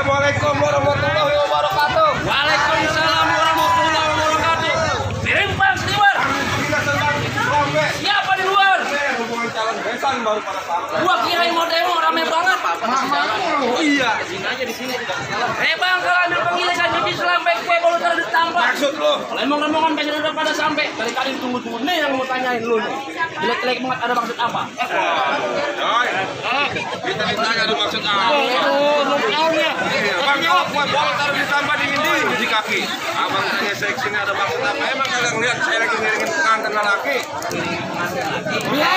Assalamualaikum warahmatullahi wabarakatuh. Waalaikumsalam warahmatullahi wabarakatuh. Berimbang Steward. Siapa di luar? Hubungan calon besan baru pada sampai. Gua kirain mau demo rame banget. Oh iya. Bang, kalau ambil pengilisan cuci selam baik gue baru taruh ditampar. Maksud lo? Lemong-lemongan pesan udah pada sampai. Dari tadi tunggu-tunggu. Nih yang mau tanyain lu nih. Jelek-jelek banget ada maksud apa? Kita ditanya ada maksud apa? Bang, gua taruh ditambah dingin di kaki. Abang tanya saya kesini ada maksud apa? Emang kalian lihat saya lagi ngiringin pengantin lelaki? Iya.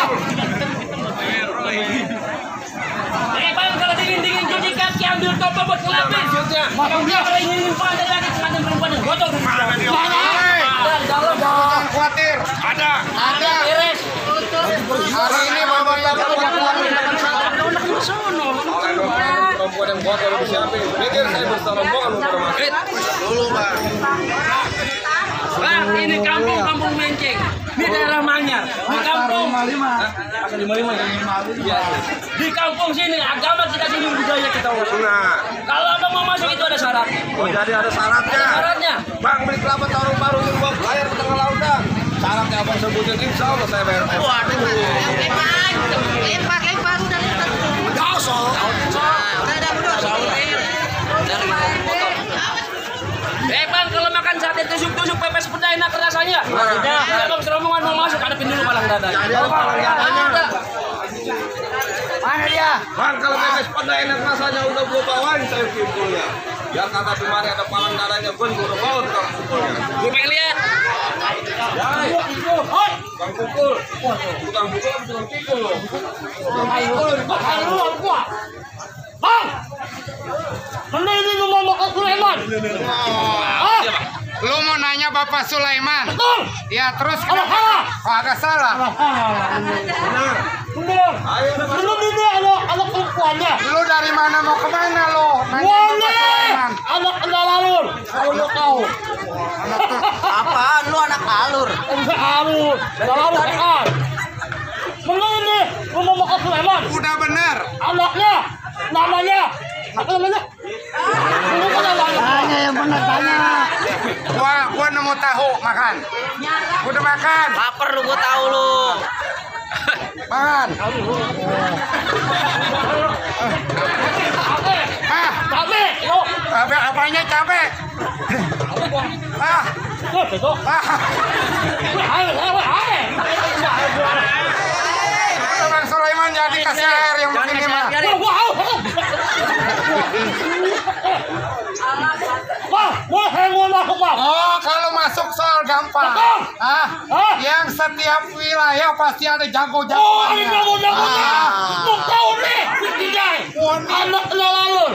Bang, kalau dingin-dingin cuci kaki ambil topo buat kelapin. Makanya dia kalau ingin pada lagi pengantin perempuan yang bocor. Jangan khawatir. Ada. Beres. Hari ini bapak taruh perempuan yang bocor di siapin. Mikir saya bisa rombongan pada masjid. Dulu bang. Bang, ini kampung Menceng. Ini daerah Manyar. Di kampung 55 ya. Di kampung sini agama kita sini budaya kita urus. Nah, kalau abang mau masuk itu ada syarat. oh jadi ada syaratnya. Syaratnya. Bang beli kelapa tahun baru ini gua bayar ke tengah lautan. Syaratnya abang sebutin insya Allah saya bayar. Waduh, lempar udah lempar. Kosong. Udah ada Bang, kalau makan sate tusuk-tusuk pepes peda enak rasanya. Maksudnya, abang serombongan mau masuk ada dulu palang dada. Ada. Mana dia? Bang kalau pepes peda enak rasanya udah gua bawain saya pimpulnya. Ya kata kemarin ada palang dadanya gua udah bawa tukang pukulnya. Gue pengen lihat. Tukang pukul. Tukang pukul apa tukang pikul loh? Bang! Ini mau makan Sulaiman. Lu mau nanya Bapak Sulaiman? Betul. Ya terus Salah. Oh, agak salah. Bener. Ayo Belum ini anak perempuannya. Lu dari mana mau ke mana lo? Nanya Bapak Sulaiman. Anak alur. Kalau lu tahu. Apaan lu anak alur? Enggak alur. Alur kan. Bener ini. Lu mau makan Sulaiman. Udah bener. Anaknya. Namanya. Apa namanya? Tanya yang benar tanya. Gua nemu tahu makan. Udah makan. Laper lu gua tahu lu. Makan. Capek. Lo. Capek apanya capek? Bang Sulaiman jadi kasih air yang begini mah. Oh, kalau masuk soal gampang. Yang setiap wilayah pasti ada jago-jagoannya.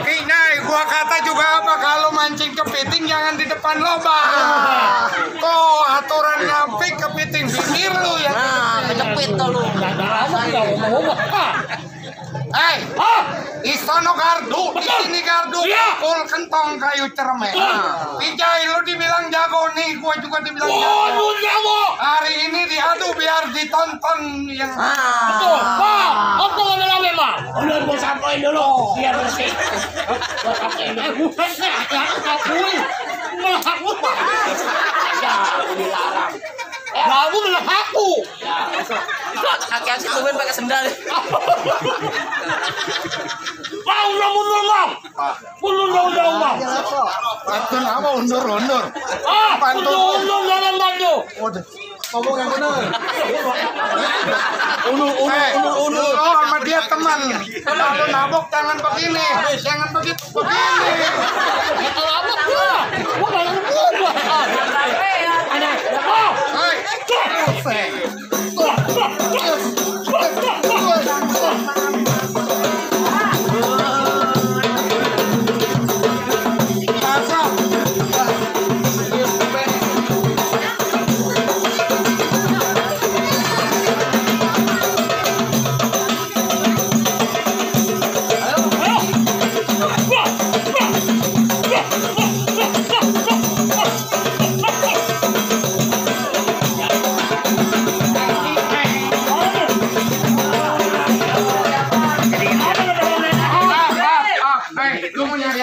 Kinai, gua kata juga apa kalau mancing kepiting jangan di depan lobang. Kok aturan ngapi kepiting pinggir lu ya. Kejepit tuh lu. Hei, isono gardu, di sini gardu, pukul kentong kayu cermek. Pijai lu dibilang jago nih, gua juga dibilang jago. Hari ini diadu biar ditonton yang. Betul, Pak. Apa rame-rame, Pak? Udah gua sampein dulu, biar bersih. Gua sampein. Melahakmu, Pak. Ya, dilarang. Kamu melahakku. Kaki asik tuh pakai sendal. Bang, mundur, Bang. Mundur, Bang. Pantun apa undur-undur? Undur, jangan maju. ngomong yang benar. Ulu sama dia teman. Kalau nabok jangan begini, jangan begini. Kalau nabok dia, bukan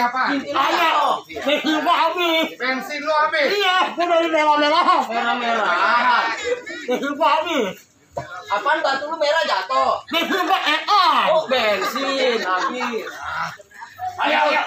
apa? Ayo. Bensin gua habis. Bensin lu habis. Iya, gua dari merah-merah. Merah-merah. Bensin gua habis. Apaan batu lu merah jatuh? Bensin gua EA. Oh, bensin habis. Ayo.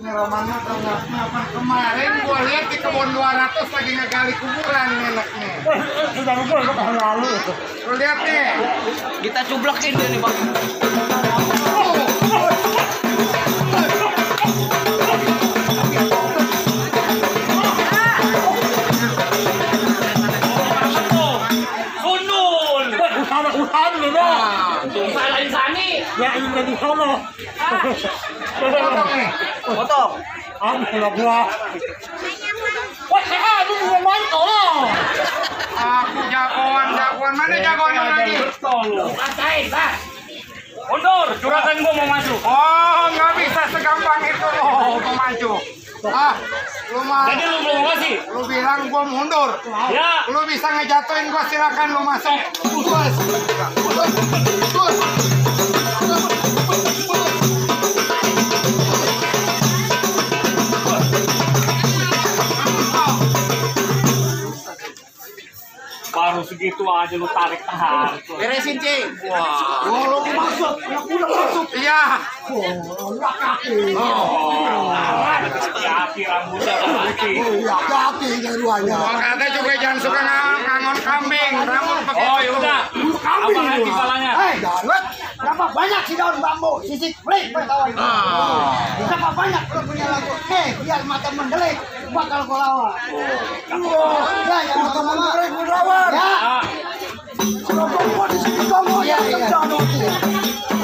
Ini Romannya tanggapnya apa? Kemarin gua lihat di kebun 200 lagi ngegali kuburan nih anaknya. Sudah lupa gua tahun lalu. Lu lihat nih. Kita cublekin dia nih, Bang. Usaha nih, Bang. Salahin Sani. Ya ini di sono. Potong nih. Potong. Ambil gua. Wah, lu mau main tolong. Aku jagoan. Mana jagoan lu lagi? Rasain, Bang. Mundur, juragan gua mau masuk. Oh, nggak bisa segampang itu loh mau maju. Lu mah. Jadi lu belum ngasih? Lu bilang gua mundur. Ya. Lu bisa ngejatuhin gua, silakan lu masuk. Baru segitu aja lu tarik tahan. Beresin, Cing. Lu masuk, anak udah masuk. Iya. Hati-hati rambutnya putih. Makanya juga jangan suka ngangon kambing, rambut pakai. Oh yaudah, apa lagi kepalanya? Berapa banyak sih daun bambu? Sisik pelik bertawan. Berapa banyak kalau punya lagu? Biar mata mendelik bakal kau lawan. Ya, yang mata mendelik kau lawan. Ya. Kalau kau di sini kamu ya jangan mati.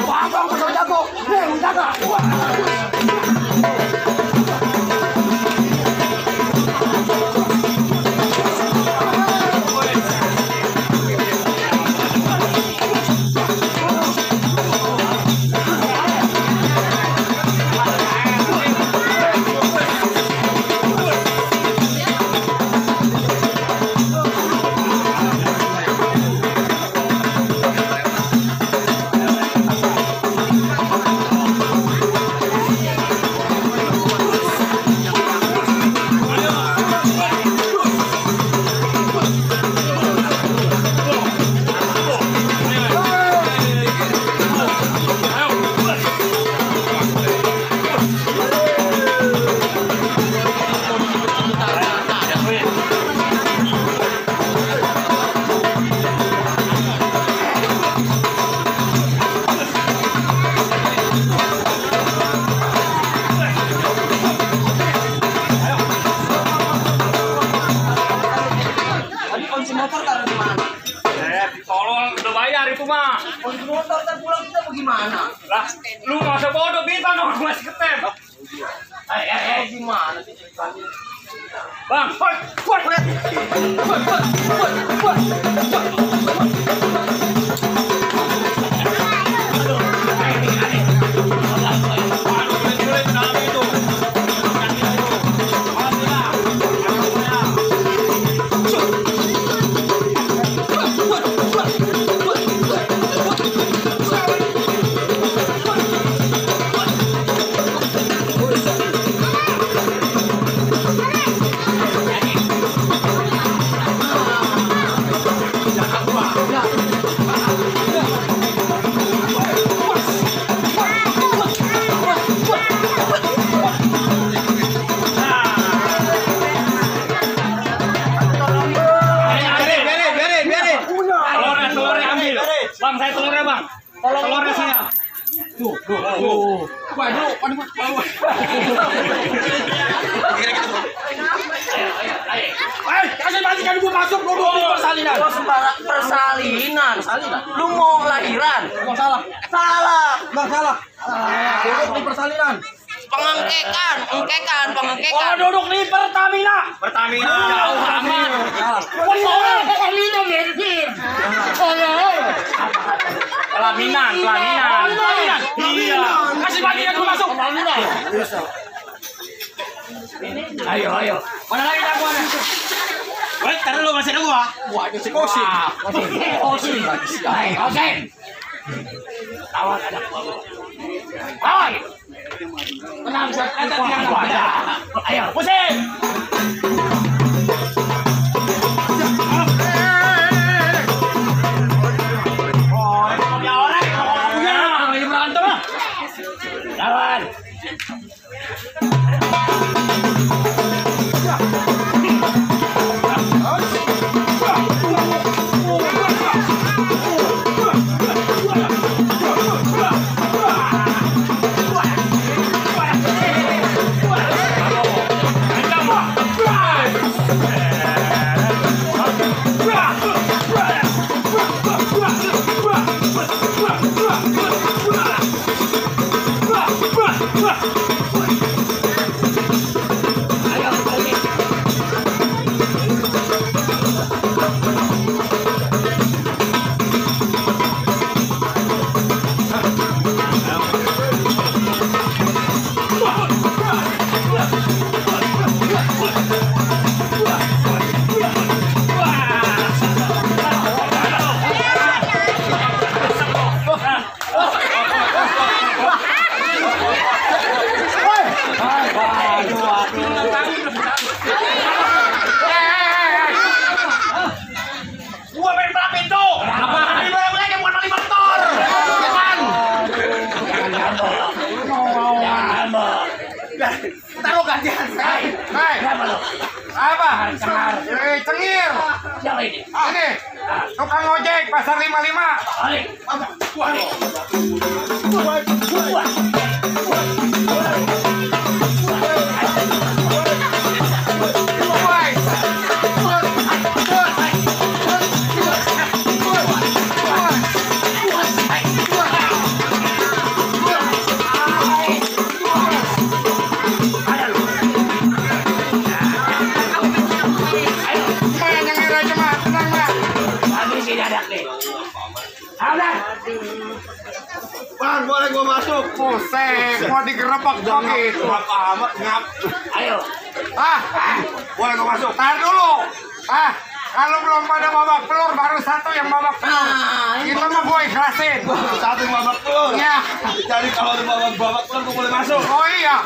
Abang masuk jago. Jaga. Motor tak pulang kita bagaimana? Lah, lu nggak usah bodoh bintang dong, masih ketem. Gimana sih ceritanya? Bang, Bang, saya telurnya bang. Telurnya saya. Tuh. Waduh. Kasih balikan ibu masuk lu persalinan. Lu sembarang persalinan. Lu mau lahiran? Salah. Salah. Bang salah. Duduk di persalinan. Pengengkekan. Oh, duduk di Pertamina. Jauh amat. Pertamina bensin. Pelaminan. Iya. Kasih bagian dulu masuk. Ayo. Mana lagi jagoannya? Woi, taruh lu masih ada gua. Gua aja si Kosin. Kosin. Awas ada gua. Hai. Tenang, ada gua ada. Ayo, Kosin. Lawan. Taruh gantian. Apa? Cengir. Siapa ini? Ini tukang ojek pasar 55. Balik. Bang, boleh gua masuk? Buset, mau digerebek begitu. Berapa amat ngap. Ayo. Boleh gua masuk? Tar dulu. Kalau belum pada babak pelur baru satu yang babak pelur. Itu mah gue ikhlasin. Satu yang babak pelur. Ya. Jadi kalau di babak pelur gua boleh masuk. Oh iya.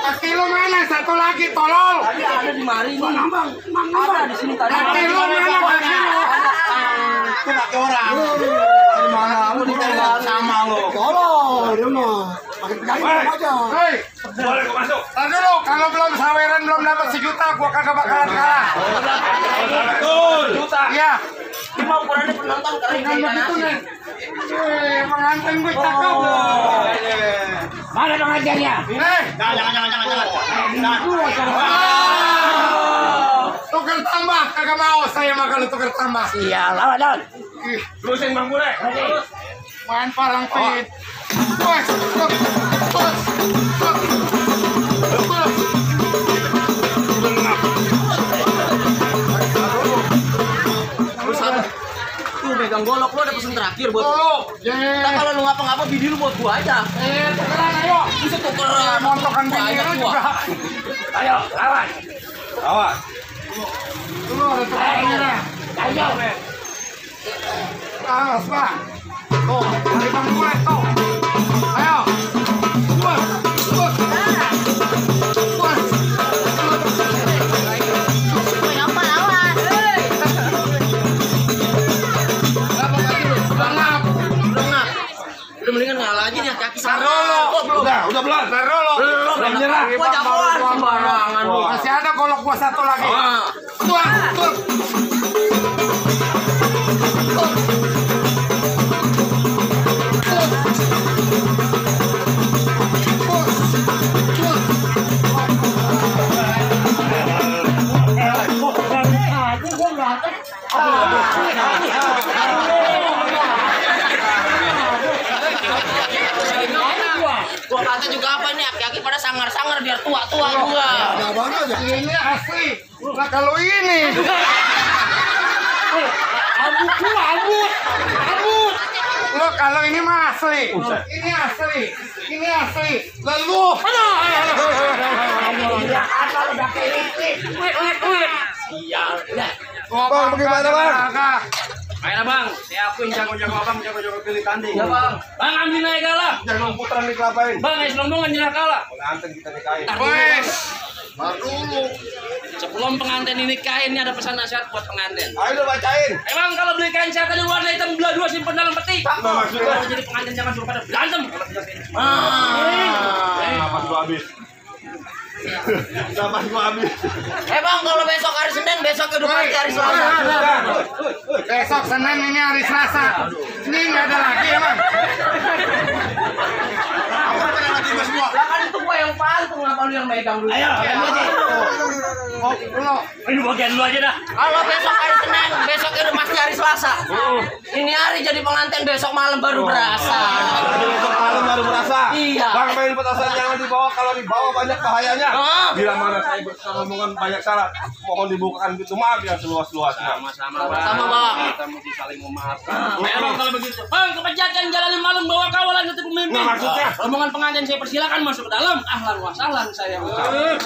Kaki lu mana? Satu lagi tolol. Ada di mari. Ada di sini tadi. Kaki lu mana? Kaki lu. Itu kaki orang. Mana lu ditembak sama lu. Tolong, dia mah. Pakai penyakit aja. Hei, Boleh gua masuk? tar dulu. Kalau belum saweran belum dapat sejuta, gua kagak bakalan kalah. Betul. Iya. Cuma ukurannya penonton keren kayak Begitu nasi. nih. Pengantin gue cakep. Mana pengajarnya? Jangan. Tukar tambah, kagak mau saya mah kalau tukar tambah. Iya, lawan. Terusin Bang Bule. Main parang pit. Bos. Tuh megang golok lu ada pesan terakhir buat. Dulu. Nah, kalau lu ngapa-ngapa bini lu buat gua aja. Tukeran ayo. Bisa tukeran. Montokan bini Banyak lu gua. juga. Ayo, lawan. Awas. Dulu ada tukerannya. Ayo. Awas, Bang. Tuh, dari Bang Bule tuh. Ayo. Bos. Udah mendingan ngalah aja Udah belar. Belum nyerah. Gua jagoan sembarangan lu. Masih ada golok gua satu lagi. Tuan. Gua kata juga apa ini aki-aki pada sangar-sangar biar tua-tua gua. Ini asli. Nah kalau ini. Abut. Lo kalau ini mah asli. Ini asli. Lalu. Bang, bagaimana bang? Ayo bang, saya akuin jago-jago abang, jago-jago pilih tanding. Ya bang. Bang ambil naik kalah. Jangan putaran di kelapain. Bang, ayo selombongan nyerah kalah. Pengantin kita nikahin. Wes. Baru dulu. Sebelum pengantin ini kain, ini ada pesan nasihat buat pengantin. Ayo udah bacain. Emang kalau beli kain cetannya warna hitam belah dua simpen dalam peti. Apa maksudnya? Kalau jadi pengantin jangan suruh pada berantem. Napas gua habis. Napas gua habis. Bang, kalau besok hari Senin, besok udah pasti hari Selasa. Besok Senin ini hari Selasa. Ini nggak ada lagi emang. Lah kan itu gua yang patung, ngapa lu yang megang dulu? Ayo, Lo. ini bagian lu aja dah. Kalau besok hari Senin, besok udah pasti hari Selasa. Ini hari jadi pengantin, besok malam baru berasa. Jadi besok malam baru berasa. Iya. Bang main petasan jangan dibawa, kalau dibawa banyak bahayanya. Ah. Bila mana saya berkomongan banyak syarat, mohon dibukakan pintu maaf yang seluas-luasnya. Sama-sama Sama, Bang. Kita mesti saling memaafkan. Ayo bang kalau begitu. Bang, kepejakan jalanin malam bawa kawalan ke pemimpin. Nah, maksudnya? Rombongan pengantin saya persilakan masuk ke dalam. Ahlan wa sahlan saya ucapkan.